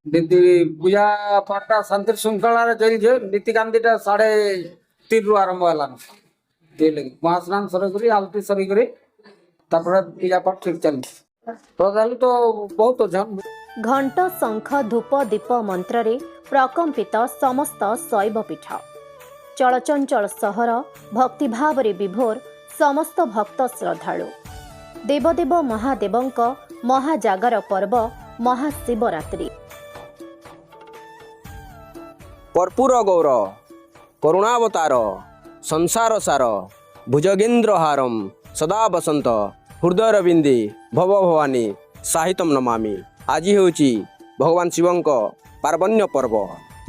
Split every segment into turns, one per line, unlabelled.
ନୀତି ପୂଜା ପାଠଟା ଶାନ୍ତି ଶୃଙ୍ଖଳାରେ ଚାଲିଛେ। ନୀତିକାନ୍ତିଟା 3:30ରୁ ଆରମ୍ଭ ହେଲାନ, ବୁଝିଲେ କି? ମହାସ୍ନାନ ସରିକରି, ଆଳତି ସରିକରି, ତାପରେ ପୂଜା ପାଠ ଠିକ ଚାଲିଛି। ଶ୍ରଦ୍ଧାଳୁ ତ ବହୁତ ଅଛନ୍।
ଘଣ୍ଟ, ଶଙ୍ଖ, ଧୂପ, ଦୀପ, ମନ୍ତ୍ରରେ ପ୍ରକମ୍ପିତ ସମସ୍ତ ଶୈବପୀଠ। ଚଳଚଞ୍ଚଳ ସହର, ଭକ୍ତିଭାବରେ ବିଭୋର ସମସ୍ତ ଭକ୍ତ ଶ୍ରଦ୍ଧାଳୁ। ଦେବଦେବ ମହାଦେବଙ୍କ ମହାଜାଗର ପର୍ବ ମହାଶିବରାତ୍ରି।
କର୍ପୂର ଗୌର କରୁଣାବତାର, ସଂସାର ସାର ଭୁଜଗେନ୍ଦ୍ର ହାରମ, ସଦା ବସନ୍ତ ହୃଦୟର ବିନ୍ଦେ ଭବ ଭବାନୀ ସହିତମ ନମାମି। ଆଜି ହେଉଛି ଭଗବାନ ଶିବଙ୍କ ପାର୍ବଣ୍ୟ ପର୍ବ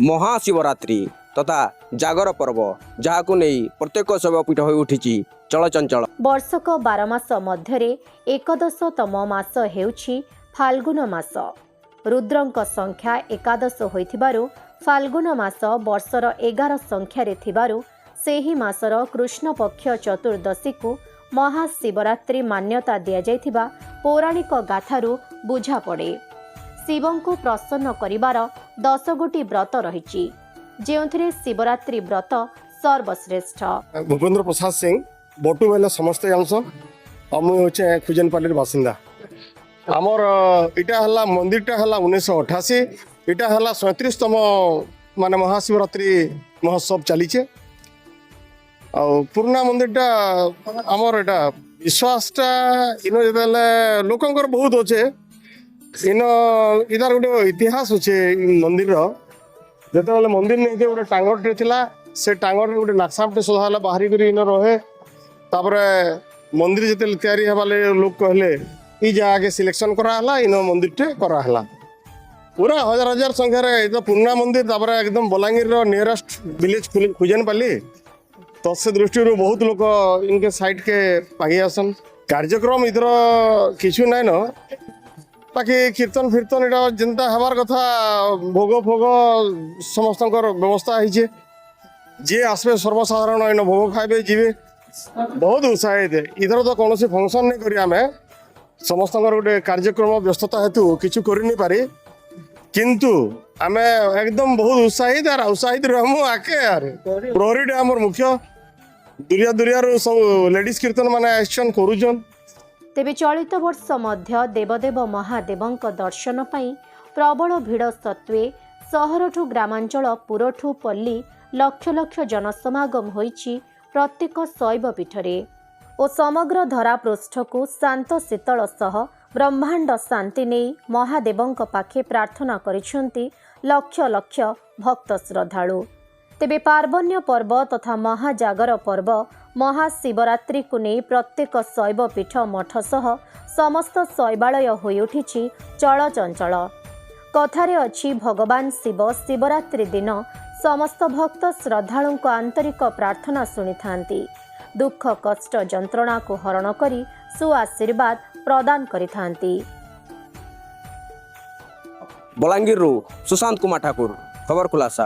ମହାଶିବରାତ୍ରି ତଥା ଜାଗର ପର୍ବ, ଯାହାକୁ ନେଇ ପ୍ରତ୍ୟେକ ଶୈବପୀଠ ହୋଇଉଠିଛି ଚଳଚଞ୍ଚଳ।
ବର୍ଷକ 12 ମାସ ମଧ୍ୟରେ ଏକାଦଶତମ ମାସ ହେଉଛି ଫାଲ୍ଗୁନ ମାସ। ରୁଦ୍ରଙ୍କ ସଂଖ୍ୟା 11 ହୋଇଥିବାରୁ ଫାଲ୍ଗୁନ ମାସ ବର୍ଷର 11 ସଂଖ୍ୟାରେ ଥିବାରୁ ସେହି ମାସର କୃଷ୍ଣପକ୍ଷ ଚତୁର୍ଦ୍ଦଶୀକୁ ମହାଶିବରାତ୍ରି ମାନ୍ୟତା ଦିଆଯାଇଥିବା ପୌରାଣିକ ଗାଥାରୁ ବୁଝାପଡ଼େ। ଶିବଙ୍କୁ ପ୍ରସନ୍ନ କରିବାର 10 ଗୋଟି ବ୍ରତ ରହିଛି, ଯେଉଁଥିରେ ଶିବରାତ୍ରି ବ୍ରତ ସର୍ବଶ୍ରେଷ୍ଠ।
ଭୂପେନ୍ଦ୍ର ପ୍ରସାଦ ସିଂ, ବଟୁ ବେଲେ ସମସ୍ତେ ଜାଣିସନ୍। ଆଉ ମୁଇଁ ହଉଛେ ଖୁଜନପାଲିର ବାସିନ୍ଦା। ଆମର ଇଟା ହେଲା ମନ୍ଦିରଟା ହେଲା 1988। ଇଟା ହେଲା 37ତମ ମାନେ ମହାଶିବରାତ୍ରି ମହୋତ୍ସବ ଚାଲିଛେ। ଆଉ ପୁରୁଣା ମନ୍ଦିରଟା ଆମର ଏଇଟା ବିଶ୍ୱାସଟା ଇନ ଯେତେବେଲେ ଲୋକଙ୍କର ବହୁତ ଅଛେ। ଇନ ଇତାର ଗୋଟେ ଇତିହାସ ଅଛେ ଇ ମନ୍ଦିରର। ଯେତେବେଳେ ମନ୍ଦିର ନେଇକେ ଗୋଟେ ଟାଙ୍ଗରଟେ ଥିଲା, ସେ ଟାଙ୍ଗରରେ ଗୋଟେ ନାଗସାପଟେ ସଦାବେଳେ ବାହାରି କରି ଇନ ରହେ। ତାପରେ ମନ୍ଦିର ଯେତେବେଳେ ତିଆରି ହେବା ଲାଗି ଲୋକ କହିଲେ, ଇ ଜାଗାକେ ସିଲେକ୍ସନ କରାହେଲା, ଇନ ମନ୍ଦିରଟେ କରାହେଲା। ପୁରା ହଜାର ହଜାର ସଂଖ୍ୟାରେ। ଏ ତ ପୁରୁଣା ମନ୍ଦିର, ତାପରେ ଏକଦମ ବଲାଙ୍ଗୀରର ନିୟରେଷ୍ଟ ଭିଲେଜ ଖୁଜନପାଲି। ତ ସେ ଦୃଷ୍ଟିରୁ ବହୁତ ଲୋକ ଇନକେ ସାଇଡ୍ କେ ପାଗି ଆସନ୍। କାର୍ଯ୍ୟକ୍ରମ ଇଥର କିଛି ନାଇଁ ନ, ବାକି କୀର୍ତ୍ତନ ଫିର୍ତ୍ତନ ଏଇଟା ଯେନ୍ତା ହେବାର କଥା, ଭୋଗ ଫୋଗ ସମସ୍ତଙ୍କର ବ୍ୟବସ୍ଥା ହେଇଛେ। ଯିଏ ଆସିବେ, ସର୍ବସାଧାରଣ ଏଇନ ଭୋଗ ଖାଇବେ, ଯିବେ। ବହୁତ ଉତ୍ସାହିତ। ଇଥର ତ କୌଣସି ଫଙ୍କସନ୍ ନାଇଁ କରି ଆମେ, ସମସ୍ତଙ୍କର ଗୋଟେ କାର୍ଯ୍ୟକ୍ରମ ବ୍ୟସ୍ତତା ହେତୁ କିଛି କରିନି ପାରି, କିନ୍ତୁ ଆମେ ଏକଦମ ବହୁତ ଉତ୍ସାହିତ ଆର୍ ଉତ୍ସାହିତ ରହମୁ ଆକେ। ଆର୍ ପ୍ରହରୀଟା ଆମର ମୁଖ୍ୟ। ଦୁରିଆ ଦୁରିଆରୁ ସବୁ ଲେଡିଜ କୀର୍ତ୍ତନ ମାନେ ଆସିଛନ୍, କରୁଛନ୍।
ତେବେ ଚଳିତ ବର୍ଷ ମଧ୍ୟ ଦେବଦେବ ମହାଦେବଙ୍କ ଦର୍ଶନ ପାଇଁ ପ୍ରବଳ ଭିଡ଼ ସତ୍ତ୍ୱେ ସହରଠୁ ଗ୍ରାମାଞ୍ଚଳ, ପୁରଠୁ ପଲ୍ଲୀ ଲକ୍ଷ ଲକ୍ଷ ଜନସମାଗମ ହୋଇଛି ପ୍ରତ୍ୟେକ ଶୈବପୀଠରେ ଓ ସମଗ୍ର ଧରାପୃଷ୍ଠକୁ ଶାନ୍ତ ଶୀତଳ ସହ ବ୍ରହ୍ମାଣ୍ଡ ଶାନ୍ତି ନେଇ ମହାଦେବଙ୍କ ପାଖେ ପ୍ରାର୍ଥନା କରିଛନ୍ତି ଲକ୍ଷ ଲକ୍ଷ ଭକ୍ତ ଶ୍ରଦ୍ଧାଳୁ। ତେବେ ପାର୍ବଣ୍ୟ ପର୍ବ ତଥା ମହାଜାଗର ପର୍ବ ମହାଶିବରାତ୍ରିକୁ ନେଇ ପ୍ରତ୍ୟେକ ଶୈବପୀଠ, ମଠ ସହ ସମସ୍ତ ଶୈବାଳୟ ହୋଇଉଠିଛି ଚଳଚଞ୍ଚଳ। କଥାରେ ଅଛି, ଭଗବାନ ଶିବ ଶିବରାତ୍ରି ଦିନ ସମସ୍ତ ଭକ୍ତ ଶ୍ରଦ୍ଧାଳୁଙ୍କ ଆନ୍ତରିକ ପ୍ରାର୍ଥନା ଶୁଣିଥାନ୍ତି, ଦୁଃଖ କଷ୍ଟ ଯନ୍ତ୍ରଣାକୁ ହରଣ କରି ସୁଆଶୀର୍ବାଦ ପ୍ରଦାନ କରିଥାନ୍ତି।
ବଲାଙ୍ଗୀରରୁ ସୁଶାନ୍ତ କୁମାର ଠାକୁର, ଖବର ଖୁଲାସା।